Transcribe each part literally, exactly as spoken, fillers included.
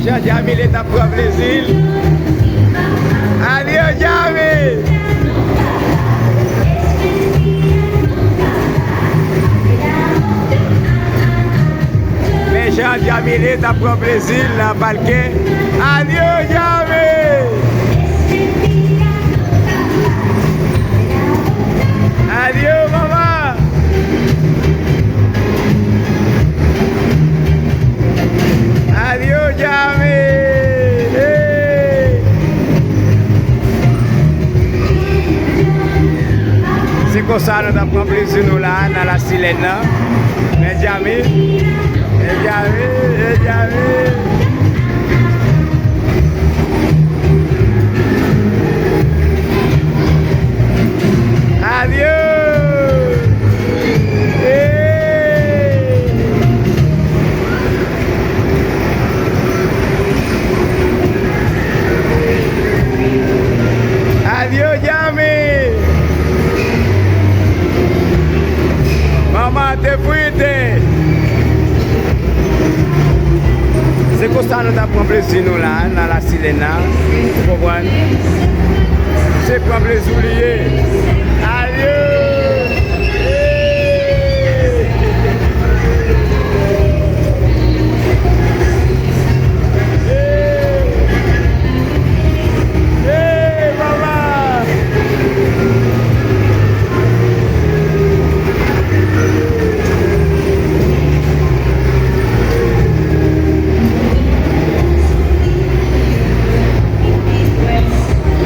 Jan Djamile t ap pran plezi l. Adye Djamile! Men jan Djamile t ap pran plezi l nan palke. Adye Djamile! Adye manman! Adye Djamile! Hey! Se konsa nou t ap pran plezi nou la nan Lasilèn nan. Men Djamile, men Djamile, men Djamile. Adye! Hey! Adye Djamile! Manman te frite! Se konsa nou t ap pran plezi nou la, nan Lasilèn nan, ou konprann? Se pran plezi w li ye. Adye! Hey, papa!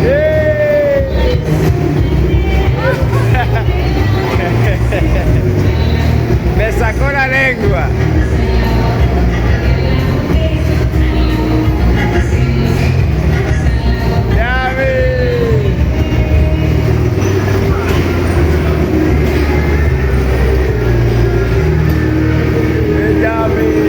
Hey! Me sacó la lengua. Djamile. Djamile.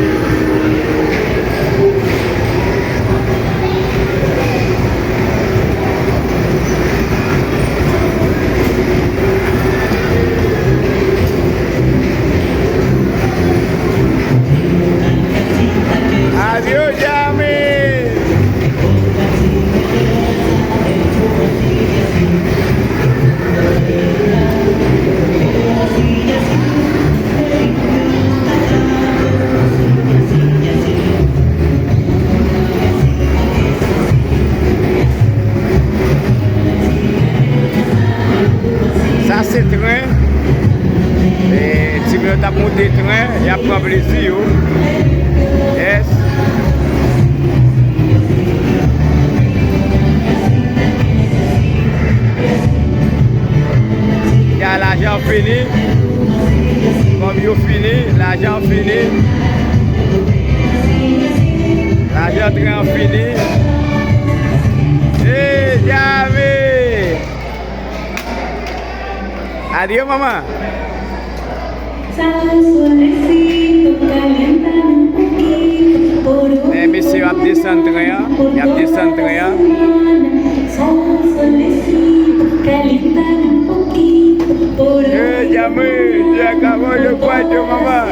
Adye Djamile! Sa se tren. E, timoun yo t ap monte tren, y ap pran plezi yo. Yes. Ya, lajan fini. Kòb yo fini, lajan fini. Lajan tren an fini. Hey, Djamile! Adye, manman. Men mesye yo ap desann tren an. Y ap desann tren an. Eh, Djamil, Djaka, yo kwè, manman.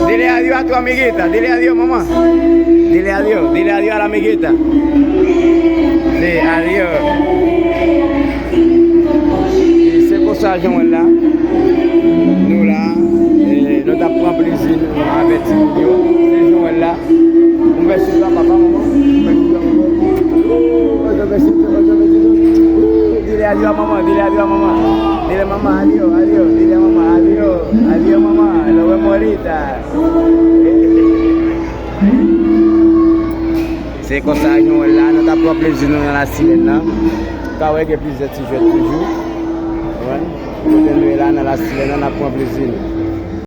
Dile adiós a tu amiguita, dile adiós, mamá. Dile adiós, dile adiós a la amiguita. Dile adiós. E se konsa jan w wè l la. Nou la, e, nou t ap pran plezi nou avè timoun yo. Se jan w wè l la. Yon bèl souri a papa, manman. Yon bèl souri a manman. Yon bèl souri a manman. Dile adiós a manman, dile adiós a manman. Dile manman adiós, adiós. Dile manman adiós, adiós. Adiós manman, lo vemos ahorita. Se konsa nou wè la, nou t ap pran plezi nou nan Lasilèn nan. Ou ka wè gen plizyè ti jwèt toujou. Ou konprann? Kote nou ye la nan Lasilèn nan, n ap pran plezi nou.